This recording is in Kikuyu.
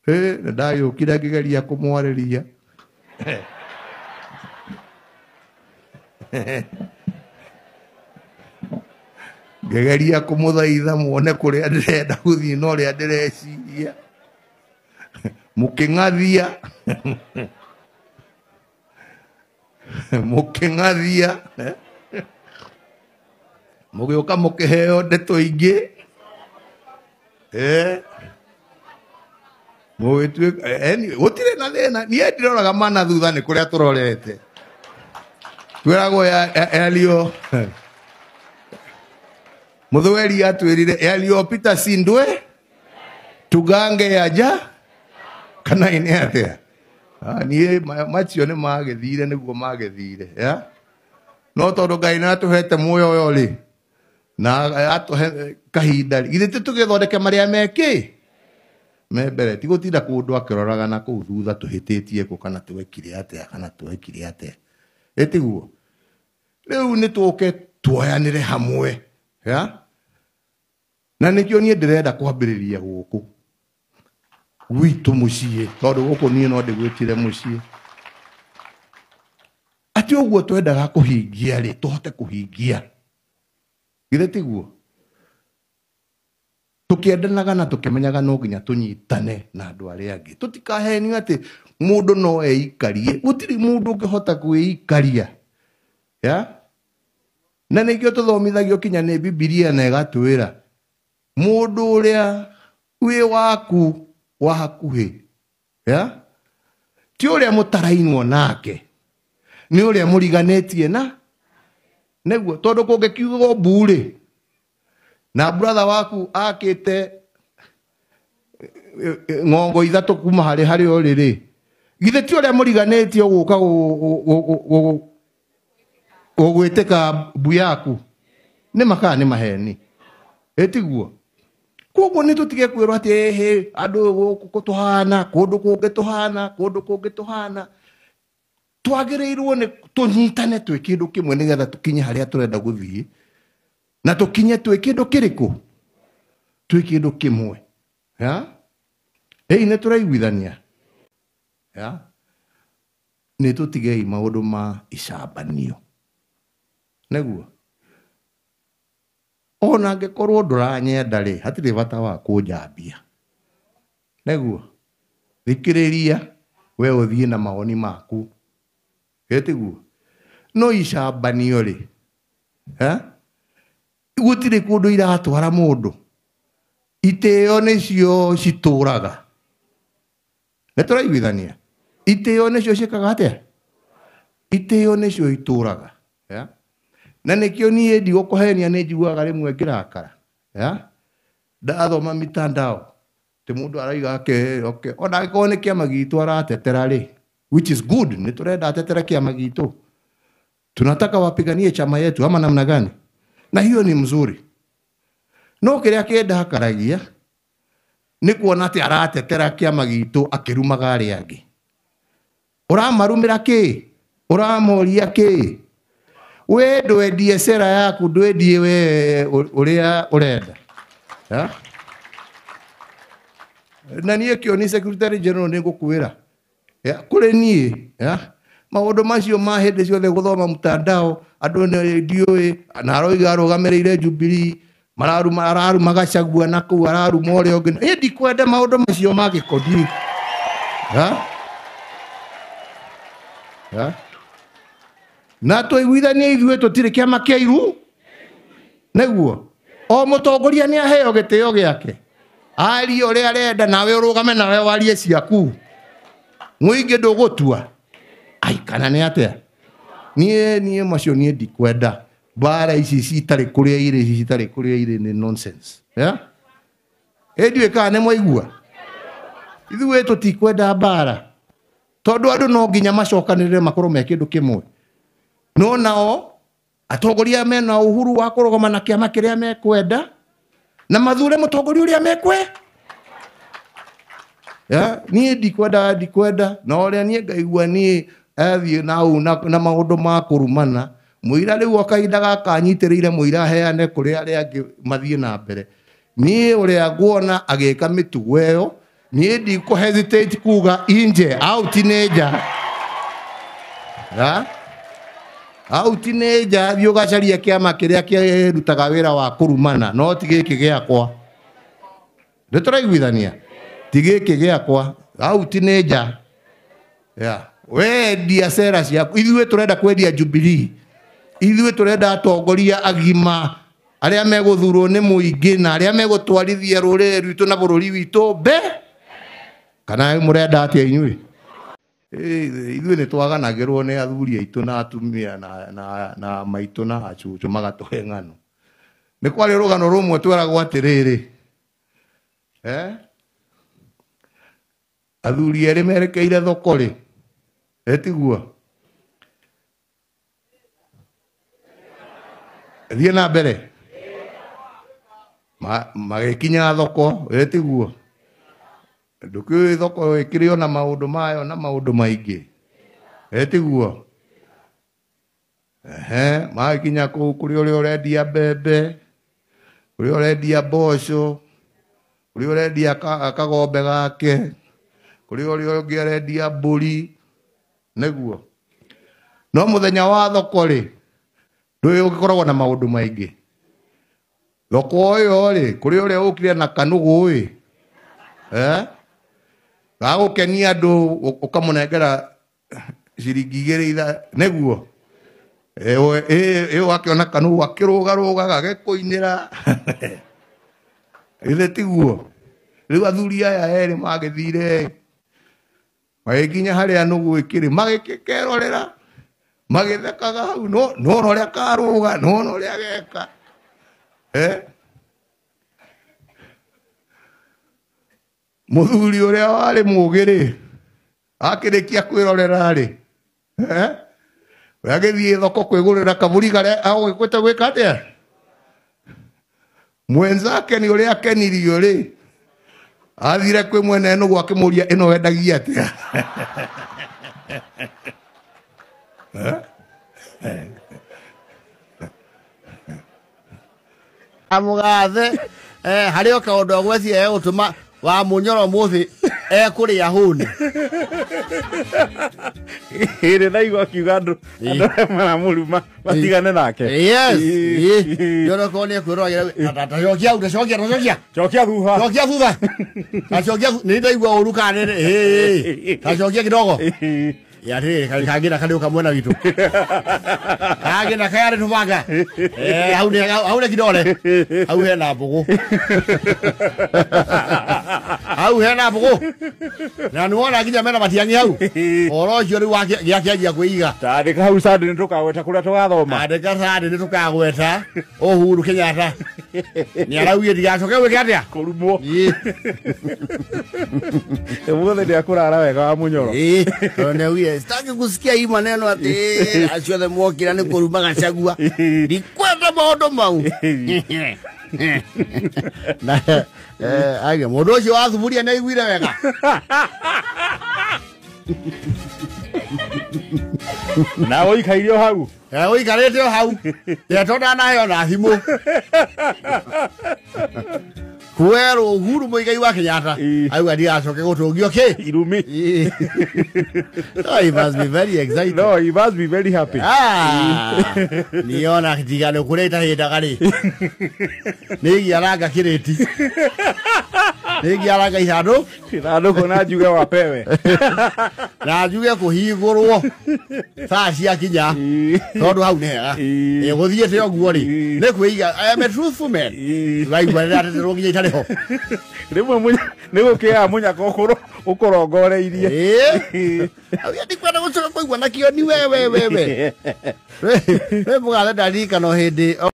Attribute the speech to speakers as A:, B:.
A: Na ndagĩũkire ngĩgeria kũmwarĩria. Ngĩgeria kũmũthaitha muone kũrĩa ndĩrenda gũthiĩ na ũrĩa ndĩreciria. Mũkĩng'athia. Mũkĩng'athia. Mũgĩũka mũkĩheo ndeto ingĩ. Mũgĩtuĩka, anyway, gũtirĩ na thĩna. Niĩ ndiroraga mana thutha nĩ kũrĩa tũrorete. Twĩragwo yaliyo Mũthweri atwĩrire yaliyopita si ndwe tugange yaja kana ine atĩa. Niĩ macio nĩ magĩthire nĩguo magĩthire, ya? No tondũ Ngai nĩ atũhete muoyo ũyũ rĩ, na atũhe kahinda rĩ, githĩ ti tũgĩthondeke marĩa mekĩ me mbere, ti gũtinda kũndũ akĩroraga na kũu thutha tũhĩtĩtie kũ kana twekire atĩa kana twekire atĩa. Ĩ tiguo? Rĩu nĩ tũke tuoyanĩre hamwe, ya? Na nĩkĩo niĩ ndĩrenda kwambĩrĩria gũkũ gwitũ mũciĩ, tondũ gũkũ niĩ no ndĩgwĩtire mũciĩ. Atĩ ũguo twendaga kũhingia rĩ, tũhote kũhingia. Githĩ tiguo? Tũkĩendanaga na tũkĩmenyaga no nginya tũnyitane na andũ arĩa angĩ. Tũtikahenio atĩ mũndũ no eikarie. Gũtirĩ mũndũ ũngĩhota kwĩikaria. Ya? Na nĩkĩo tũthomithagio kinya nĩ Bibilia na ĩgatwĩra mũndũ ũrĩa wĩ waku wa hakuhĩ, ya? Ti ũrĩa mũtarainwo nake, nĩ ũrĩa mũriganĩtie na nĩguo, tondũ kũngĩkiugwo mbu rĩ, na brother waku akĩte ng'ongo ithatũ kuma harĩ harĩa ũrĩ rĩ, githĩ ti ũrĩa mũriganĩtie ũgũka gũgwĩtĩka mbu yaku? Nĩ makaa nĩ maheni. Ĩtiguo? Koguo nĩ tũtige kwĩrwo atĩ ĩhĩ andũ gũkũ tũhana, kũndũ kũngĩ tũhana, kũndũ kũngĩ tũhana. Twagĩrĩirwo nĩ tũnyitane twĩ kĩndũ kĩmwe nĩgetha tũkinye harĩa tũrenda gũthiĩ, na tũkinye twĩ kĩndũ kĩrĩkũ? Twĩ kĩndũ kĩmwe. Ya? Ĩĩ nĩ tũraiguithania. Ya? Nĩ tũtigei maũndũ ma icambanio. Nĩguo? Ona angĩkorwo ndũranyenda rĩ, hatirĩ bata wa kũnjambia. Nĩguo? Thikĩrĩria, we ũthiĩ na mawoni maku. Ĩtiguo? No icambanio rĩ, gũtirĩ kũndũ iratwara mũndũ. Itĩo nĩcio citũraga. Nĩ tũraiguithania? Itĩo nĩcio ciĩkaga atĩa? Itĩo nĩcio itũraga. Ya? Na nĩkĩo niĩ ndigũkũhenia nĩ njiguaga rĩmwe ngĩrakara. Ya? Ndathoma mitandao, atĩ mũndũ arauga ake, okay, ona angĩkorwo nĩ kĩama gitũ aratetera rĩ, which is good, nĩ tũrenda atetere kĩama gitũ. Tunataka wapiganie chama yetu ama namna gani? Na hiyo ni mzuri. No kĩrĩa kĩndakaragia nĩ kuona atĩ aratetera kĩama gitũ akĩrumaga arĩa angĩ. Ũramarumĩra kĩ? Ũramoria kĩ? We ndwendie cera yaku, ndwendie we ũrĩa ũrenda. Ya? Na niĩ kĩo ni Secretary General nĩ ngũkwĩra. Ya, kũrĩ niĩ, ya? Maũndũ macio ma hĩndĩ ciothe gũthoma mtandao, andũ nĩ ndiũĩ, na aroiga arũgamĩrĩire Jubilee, mararuma, araruma Gachagua na kũu, araruma ũrĩa ũngĩ. Ĩ ndikwenda maũndũ macio ma gĩkondi. Ya? Ya? Na tũiguithanie ithuĩ tũtirĩ kĩama kĩa iru? Nĩguo. O mũtongoria nĩ aheo gĩtĩo gĩake. Arie ũrĩa arenda, nawe ũrũgame nawe warie ciaku. Mũingĩ ndũgũtua. Ai, kana nĩ atĩa? Niĩ, niĩ macio niĩ ndikwenda. Mbara ici citarĩ kũrĩa irĩ, ici citarĩ kũrĩa irĩ nĩ nonsense. Ya? Ĩ ndiũĩ kana nĩ mwaigua? Ithuĩ tũtikwenda mbara. Tondũ andũ no nginya macokanĩrĩre makorwo me kĩndũ kĩmwe. No nao atongoria mena uhuru wa kũrũgama na kĩama kĩrĩa mekwenda na mathure mũtongoria ũrĩa mekwe. Ya, niĩ ndikwenda, ndikwenda. Na ũrĩa niĩ ngaigua niĩ athiĩ na u na maũndũ ma kũrumana. Mũira rĩu o kahinda gaka anyitĩrĩire mũira aheane kũrĩ arĩa angĩ mathiĩ na mbere. Niĩ ũrĩa nguona agĩka mĩtugo ĩyo, Niĩ ndikũ hesitate kuga inje out nĩ nja. Ha? Out nĩ nja, thiĩ ũgacarie kĩama kĩrĩa kĩrutaga wĩra wa kũrumana, no ti gĩkĩ gĩakwa. Nĩ tũraiguithania? Ti gĩkĩ gĩakwa. Out nĩ nja. Yeah. Wendia cera ciaku. Ithuĩ tũrenda kwendia Jubilee. Ithuĩ tũrenda atongoria agima arĩa megũthurwo nĩ mũingĩ na arĩa megũtwarithia rũrĩrĩ rwitũ na bũrũri witũ mbe. Kana mũrenda atĩa inyuĩ? Ithuĩ nĩ twaganagĩrwo nĩ athuri aitũ na atumia na maitũ na acũcũ magatũhe ng'ano. Nĩ kwarĩ rũgano rũmwe tweragwo atĩrĩrĩ, athuri erĩ merekeire thoko rĩ, etiguo thiĩ na mbere, magĩkinya thoko, etiguo ndũkĩũĩ thoko ĩkĩrĩ ona maũndũ mayo na maũndũ maingĩ, etiguo magĩkinya kũu kũrĩ ũrĩa ũrendia mbembe, kũrĩ ũrendia mboco, kũrĩ ũrendia kagombe gake, kũrĩ ũrĩa ũngĩ arendia mbũri, nĩguo. No mũthenya wa thoko rĩ, ndũĩ ũgĩkoragwo na maũndũ maingĩ. Thoko ĩyo rĩ, kũrĩ ũrĩa ũkire na kanũgũ ĩ, gagũkenia andũ ũkamũnengera ciringi igĩrĩ itha, nĩguo. Ĩyo akĩona kanũgũ akĩrũgarũga gagĩkũinĩra. Githĩ tiguo? Rĩu athuri aya erĩ magĩthire magĩkinya harĩa nũgũ ĩkĩrĩ, magĩkĩkerorera, magĩthekaga hau, no nĩwona ũrĩa karũga, nĩwona ũrĩa geka. Mũthuri ũrĩa warĩ mũũgĩ rĩ, akĩrĩkia kwĩrorera rĩ, we agĩthiĩ thoko kwĩgũrĩra kabũri karĩa agũgĩkwĩte gwĩka atĩa? Mwenzake nĩ ũrĩa akenirio rĩ, athire kwĩ mwene nũgũ akĩmũria ĩno wendagia atĩa?
B: Amũgathe, harĩ o kaũndũ agweciria egũtũma wa mũnyoro mũthĩ ekũrĩa hũni.
C: Ĩrĩ ndaigua akiuga andũ arĩa maramũruma matigane nake.
B: Yes. Yona ko nĩ ekwĩroragĩra, ta cokia hau, ta cokia, ta cokia.
C: Cokia thutha.
B: Cokia thutha. Ta cokia nĩ ndaigua ũru kana nĩ, ta cokia kidogo. Ya rĩrĩ, kangĩ na karĩ ũka mwena witũ. Kangĩ na kayarĩ tũbanga. Hau nĩ, hau nĩ kidole. Hau hena mbũgũ. Hau hena mbũgũ. Na nĩ wona nginya mena matiang'i hau. Ũhoro ũcio rĩu gĩakĩanjia kwĩiga.
C: Tandĩka hau Sunday nĩ tũkagweta kũrĩa tũgathoma.
B: Andĩka Sunday nĩ tũkagweta Uhuru Kenyatta. Nĩ araugire ndigacoke gwĩka atĩa?
C: Kũrumwo. Ũmũthĩ nĩ akũrara wega wa mũnyoro.
B: Tondũ nĩ augire sitaki kusikia hii maneno ati acio othe mokira nĩ kũruma Gachagua. Ndikwenda maũndũ mau. Na, age mũndũ ũcio wa thuburia nĩ aiguire wega.
C: Na ũikaire o hau.
B: Ũikarĩte o hau. Ndeto ndanaheo na thimũ. Kwerwo Uhuru Muigai wa Kenyatta. Auga ndigacoke gũtũngio kĩ?
C: Irumi.
B: No, he must be very excited.
C: No, he must be very happy.
B: Niona ndigano kũrĩa itahĩndaga rĩ. Nĩngiaranga kĩrĩti. Nĩngiaranga ithandũ.
C: Ithandũkũ na njuge wapewe.
B: Na njuge kũhingũrwo thaa ciakinya. Tondũ hau nĩ hega. Gũthiĩte ũguo rĩ, nĩ kwĩiga. I am a truthful man. Waigua rĩrĩa ateterwo nginya itarĩ ho.
C: Rĩmwe nĩ gũkĩaga mũnyaka ũkũrongoreirie.
B: Auga ndikwenda gũcoka kũigua na kĩoni we we we we. We mũgathe ndaririkana o hĩndĩ